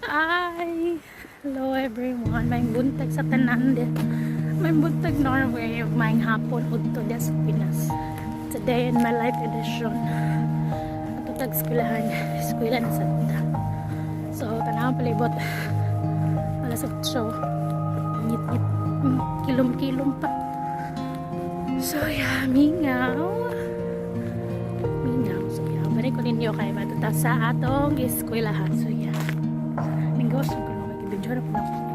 Hi! Hello everyone. Maayong buntag sa tanan di. Maayong buntag Norway ug maayong hapon udto diya sa Pinas. Today in my life edition. Adto tag eskwelahan. Eskwela na sad ta. So tanaw palibot. Alas 8. Ngit-ngit. Kilom-kilom pa. So yeah, mingaw. Mingaw. So yeah, balik ko ninyo kay ta sa atong eskwelahan. So yeah. Negosyo ko nung video na po na.